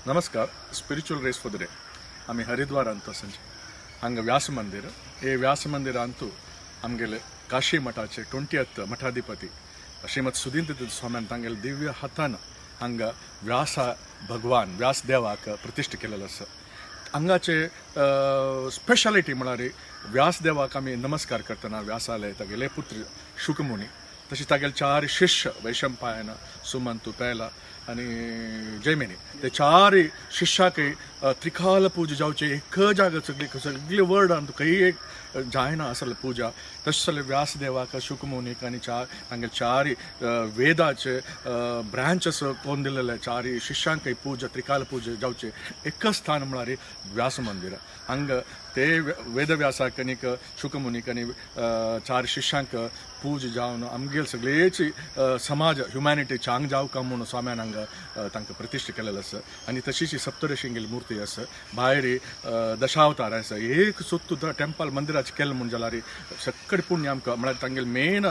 नमस्कार. Spiritual rays for the day. आमी हरिद्वारांत संचे हांगा व्यास मंदिर. हे व्यास मंदिरांतू आमगेले काशी मठाचे 20th मठाधिपती श्रीमद सुधींद्र स्वाम्यान तांगेले दिव्य हातान हांगा व्यासा भगवान व्यास देवाक प्रतिश्ठा केलेलो आसा. हांगाचे स्पेशालिटी म्हळ्यार व्यास देवाक आमी नमस्कार करतना व्यासाले तागेले पुत्र शुकमुनी, तशें तागेले चार शिष्य वैशंपायन, सुमंतु, पेला आनी जैमिनी, ते चार शिष्याकय त्रिकाल पूजा जावचे एक जागा सगळी सगळे वर्ल्डान खंय एक जायना आसले पूजा. तशें जाल्यार व्यासदेवाक, शुकमुनीक आनी चार तांगेले चार वेदाचे ब्रांचेस कोन्न दिलेले चार शिष्यांकय पूजा, त्रिकाल पूजा जावचे एक स्थान म्हळ्यार व्यास मंदिर. हांगा ते वेदव्यासाक आनीक शुकमुनीक आनी चार शिष्यांक पूजा जावन आमगेले सगळेची समाज ह्युमॅनिटी चांग जावका म्हूण स्वाम्यान हांगा तांकां प्रतिश्ठा केलेलो आसा. आनी तशीच ही सप्तऋषींगेली मूर्ती आसा. भायर दशावतार आसा. एक सुत्तू टेम्पल मंदिराचें केलें म्हूण जाल्यार सक्कड पुण्य आमकां. म्हळ्यार तांगेले मेन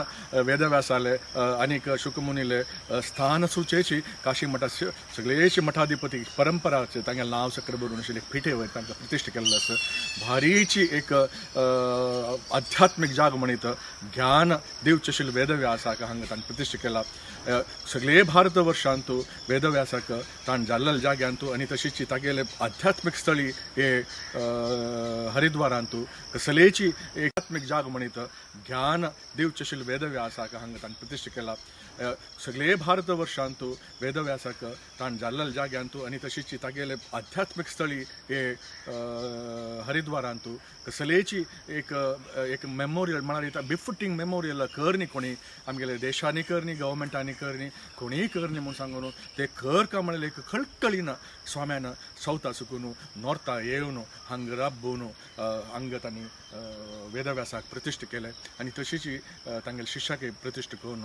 वेदव्यासाले आनीक शुकमुनीले स्थान सुचेची काशी मठा सगळेची मठाधिपती परंपराचे तांगेलें नांव सक्कड बरोवन आशिल्ले पिठे वयर तांकां प्रतिश्ठा केल्लो आसा. भारीची एक आध्यात्मीक जाग म्हणीत ज्ञान दिवचें आशिल्लें वेदव्यासाक हांगा तांणी प्रतिश्ठा केला. सगळे भारत वर्षांतू वेदव्यासाक ताण जाल्लेल्या जाग्यांतू आनी तशीच तागेले आध्यात्मीक स्थळी हे हरिद्वारांतू कसलेची एक आध्यात्मीक जाग म्हणीत ज्ञान दिवचें आशिल्लें वेदव्यासाक हांगा तांणी प्रतिश्ठा केला. सगळे भारत वर्षांतू वेदव्यासाक ताण जाल्लेल्या जाग्यांतू आनी तशीच तागेले आध्यात्मीक स्थळी हे हरिद्वारांतू कसलेची एक एक मेमोरियल म्हळ्यार बिफुटींग मेमोरियल कर न्ही कोणी आमगेले देशांनी कर न्ही, गव्हर्मेंटांनी कर न्ही, कोणीय कर न्ही म्हूण सांगून ते कर का म्हणलें एक कळकळीन स्वाम्यान सौथा सुकून नॉर्था येवन हांगा राबून हांगा तांणी वेदव्यासाक प्रतिश्ठा केलें आनी तशीच तांगेले शिष्याक प्रतिश्ठा करून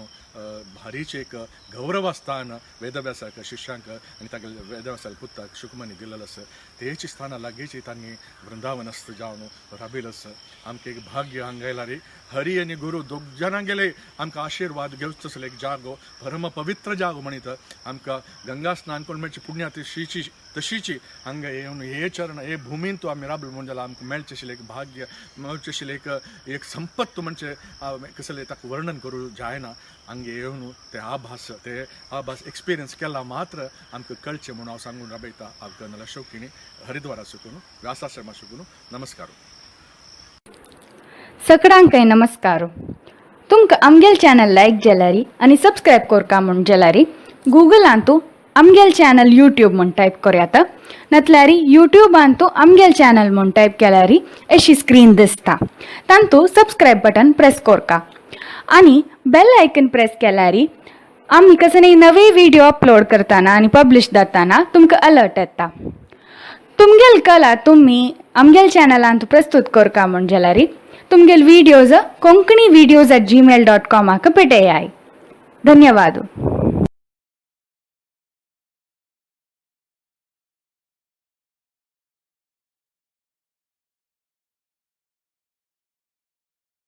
भारीचें एक गौरवस्थान वेदव्यासाक, शिष्यांक आनी तागेले वेदव्यासाक पुताक शुकमनी दिलेलो आसा. तेची स्थानां लागींची तांणी वृंदावनस्थ जावन राबिल आसा. आमकां एक भाग्य हांगा येयला रे. हरी आनी गुरू दोग जाणां गेले आमकां आशिर्वाद घेवचो तसलो एक जागो, परम पवित्र जागो म्हणीत आमकां गंगा स्नान करून मेळची पुण्य तशीची तशीची हांगा येवन हे चरण हे भुमीन तूं आमी राबले म्हूण जाल्यार आमकां मेळचें आशिल्लें एक भाग्य, मेळचें आशिल्लें एक एक संपत्त म्हणजे कसलें ताका वर्णन करूं जायना. हांगा येवन ते आभास एक्सपिरियन्स केला मात्र आमकां कळचें म्हूण हांव सांगून राबयता. हांव कर्नल अशोक किणी, हरिद्वारा सुकून, व्यासाश्रमा सुकून. नमस्कार. सकडांकय नमस्कार. तुमकां आमगेल चॅनल लायक जाल्यारी आनी सबस्क्रायब कोरका म्हूण जाल्यारी गुगलांतू आमगेल चॅनल यूट्यूब म्हूण टायप कोरयात, नातल्यारी यूट्यूबांतू आमगेल चॅनल म्हूण टायप केल्यारी अशी स्क्रीन दिसता, तांतू सबस्क्रायब बटन प्रेस कोरका आनी बेल आयकन प्रेस केल्यारी आमी कसले नवे व्हिडिओ अपलोड करतना आनी पब्लिश जाताना तुमकां अलर्ट येता. तुमगेल कला तुमी आमगेल चॅनलांत प्रस्तुत करका म्हूण जाल्यारी तुमगेल videos konkanivideos@gmail.कॉमाक पेटयाय. धन्यवाद.